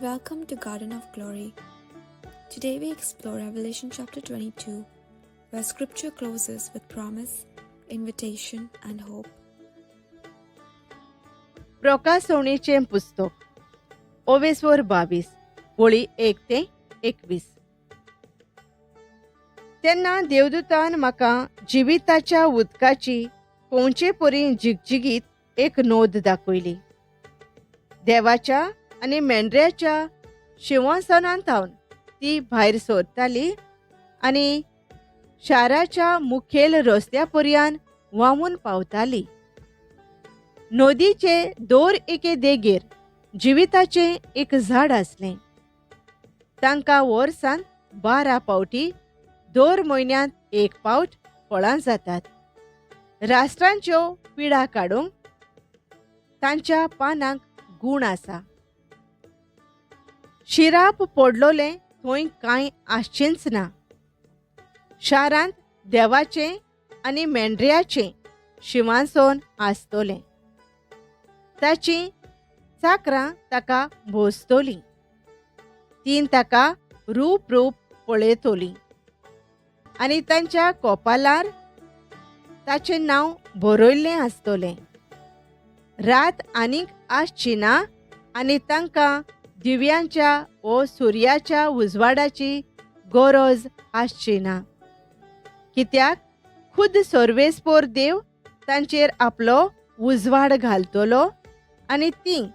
Welcome to Garden of Glory. Today we explore Revelation chapter 22, where scripture closes with promise, invitation, and hope. प्रकाशवणीचें पुस्तक ओवेस्वर 22 वळी 1 ते 21. तेन्ना देवदूतान म्हाका जिविताच्या उदकाची पोंवचे परी जिगजिगीत एक नोद दाखयली. देवाच्या आनी मेंढऱ्याच्या शिंवासनांत थावन ती भायर सरताली आनी शाराच्या मुखेल रस्त्या पर्यान व्हांवून पावताली. नदीचे दर एके देगेर जिविताचें एक झाड आसलें. तांकां वर्सान 12 फावटी दर म्हयन्यांत एक फावट फळां जातात. राष्ट्रांच्यो पिडा काडूंक तांच्या पानांक गूण आसा. शिराप पडलोलें थंय कांय आसचेंच ना. शारांत देवाचें आनी मेंढऱ्याचें शिंवासन आसतलें. ताचीं चाकरां ताका भोसतलीं. तीन ताका रूप रूप पळयतलीं आनी तांच्या कोपालार ताचें नांव बरयल्लें आसतलें. रात आनीक आसची ना आनी तांकां दिव्यांच्या वो सुर्याच्या उजवाडाची गरज आसची ना, कित्याक खुद सर्वेस्पोर देव तांचेर आपलो उजवाड घालतलो आनी तीं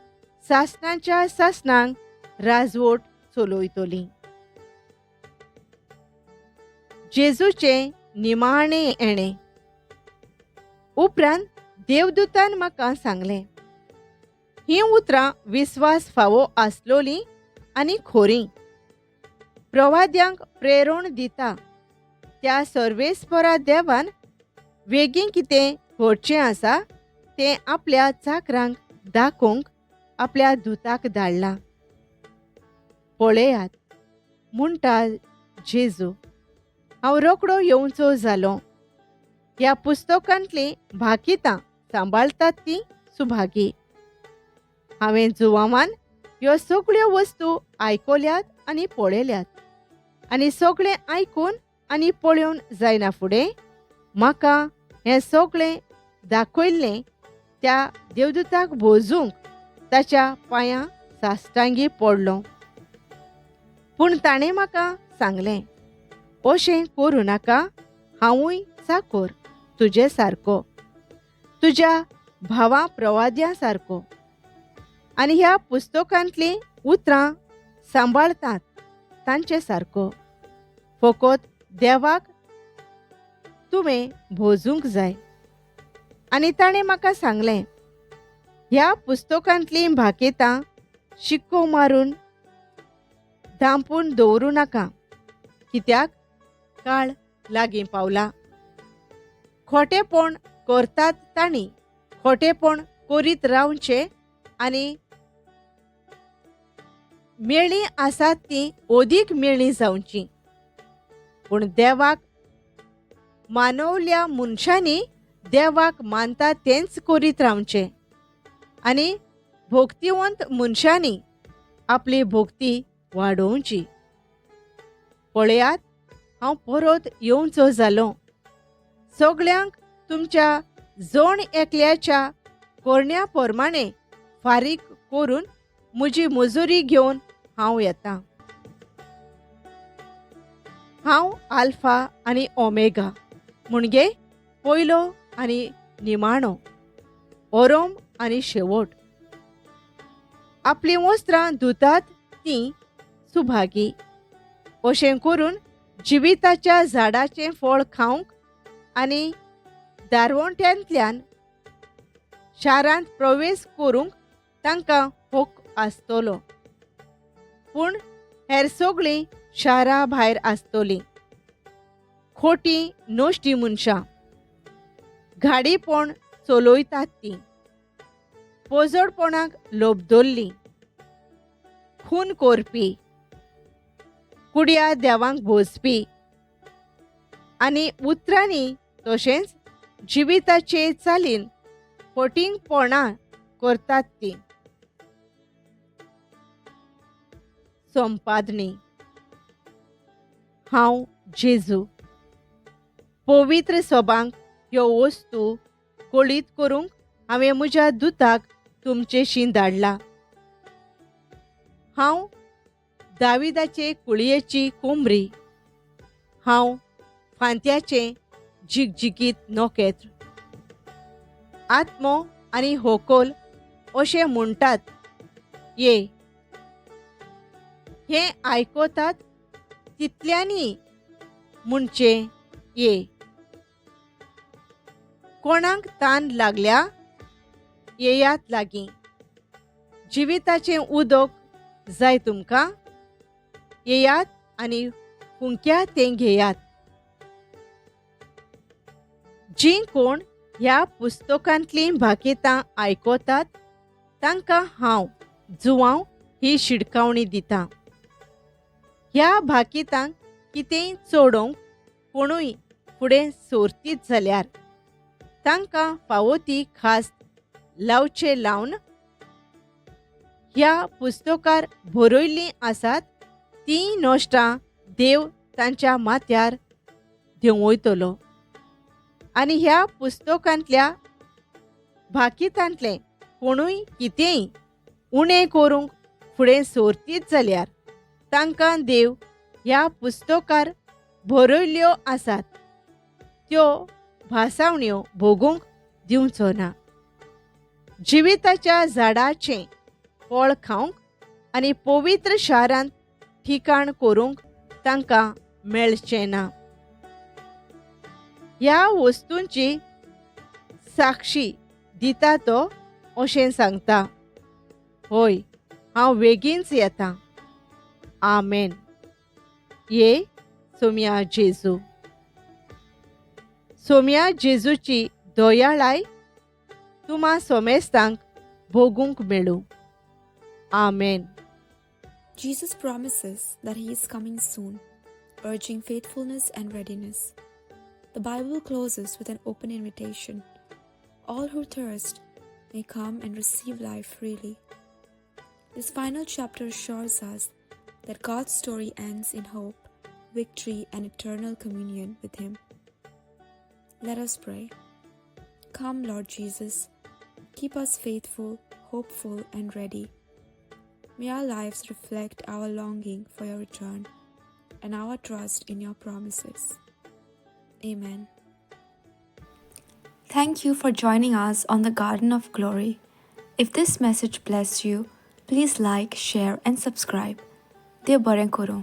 सासणाच्या सासणांक राजवट चलयतलीं. जेजूचें निमाणें येणें. उपरांत देवदूतान म्हाका सांगलें, हीं उतरां विस्वास फावो आसलोलीं आनी खोरीं. प्रवाद्यांक प्रेरण दिता त्या सर्वेस्परा देवान वेगीं कितें घडचें आसा तें आपल्या चाकरांक दाखोवंक आपल्या दुताक धाडला. पळयात, म्हणटा जेजू, हांव रोकडो येवचो जालो. ह्या पुस्तकांतलीं भाकितां सांबाळतात तीं सुभागी. हांवें जुवामान ह्यो सगळ्यो वस्तू आयकल्यात आनी पळयल्यात आनी सगळें आयकून आनी पळोवन जायना फुडें म्हाका हें सगळें दाखयल्लें त्या देवदूताक भोजूंक ताच्या पांयां साश्टांगी पडलो. पूण ताणें म्हाका सांगलें, अशें करूं नाका, हांवूय चाकोर तुजे सारको, तुज्या भावा प्रवाद्यां सारको, आनी ह्या पुस्तकांतलीं उतरां सांबाळतात तांचे सारको. फकत देवाक तुवें भोजूंक जाय. आनी ताणें म्हाका सांगलें, ह्या पुस्तकांतलीं भाकेतां शिक्को मारून धांपून दवरूं नाका, कित्याक काळ लागीं पावला. खोटेपण करतात तांणी खोटेपण करीत रावचें आनी मेळीं आसात तीं अदीक मेळीं जावचीं. पूण देवाक मानवल्या मनशांनी देवाक मानता तेंच करीत रावचें आनी भोक्तिवंत मनशांनी आपली भोक्ती वाडोवची. पळयात, हांव परत येवचो जालो. सगळ्यांक तुमच्या जण एकल्याच्या करण्या प्रमाणें फारीक करून म्हजी मजुरी घेवन हांव येता. हांव आल्फा आनी ओमेगा, म्हणजे पयलो आनी निमाणो, ओरोम आनी शेवट. आपलीं वस्त्रां धुतात तीं सुभागी. अशें करून जिविताच्या झाडाचें फळ खावंक आनी दारवंट्यांतल्यान शारांत प्रवेश करूंक तांकां हक आसतलो. पूण हेर सगळीं शारा भायर आसतलीं. खोटी नश्टी मनशां, घाडीपण चलयतात तीं, पोजडपणाक लोबदोल्लीं, खून करपी, कुड्या देवांक भोजपी आनी उतरांनी तशेंच जिविताचे चालीन फटींगपणां करतात तीं. संपादणी. हांव जेजू पवित्र सोबांक ह्यो वस्तू कळीत करूंक हांवें म्हज्या दुताक तुमचेशी धाडला. हांव दाविदाचे कुळयेची कोमरी, हांव फांत्याचें झिगझिगीत नखेत्र. आत्मो आनी होकोल अशें म्हणटात, ये. हें आयकतात तितल्यांनी म्हणचें ये. कोणाक तान लागल्या, येयात लागीं. जिविताचें उदक जाय तुमकां, येयात आनी फुंक्या तें घेयात. जीं कोण ह्या पुस्तकांतलीं भाकितां आयकतात तांकां हांव जुवांव ही शिडकावणी दितां. ह्या भाकितांक कितेंय चडोवंक कोणूय फुडें सोरतीत जाल्यार तांकां फावो ती खास लावचे लावन ह्या पुस्तकार बरयल्लीं आसात तीं नश्टां देव तांच्या माथ्यार देंवयतलो. आनी ह्या पुस्तकांतल्या भाकितांतलें कोणूय कितेंय उणें करूंक फुडें सोरतीत जाल्यार तांकां देव ह्या पुस्तकार बरयल्ल्यो आसात त्यो भासावण्यो भोगूंक दिवचो ना. जिविताच्या झाडाचें फळ खावंक आनी पवित्र शारांत ठिकाण करूंक तांकां मेळचें ना. ह्या वस्तूंची साक्षी दिता तो अशें सांगता, हय, हांव बेगीनच येता. आमेन. ये सोम्या जेजू. सोम्या जेजूची दयाळाय तुमा सोमेस्तांक भोगूंक मेळूं. आमेन. Jesus promises that he is coming soon, urging faithfulness and readiness. The Bible closes with an open invitation. All who thirst may come and receive life freely. This final chapter assures us that God's story ends in hope, victory, and eternal communion with Him. Let us pray. Come, Lord Jesus, keep us faithful, hopeful, and ready. May our lives reflect our longing for your return and our trust in your promises. Amen. Thank you for joining us on the Garden of Glory. If this message blessed you, please like, share, and subscribe. देव बरें करूं.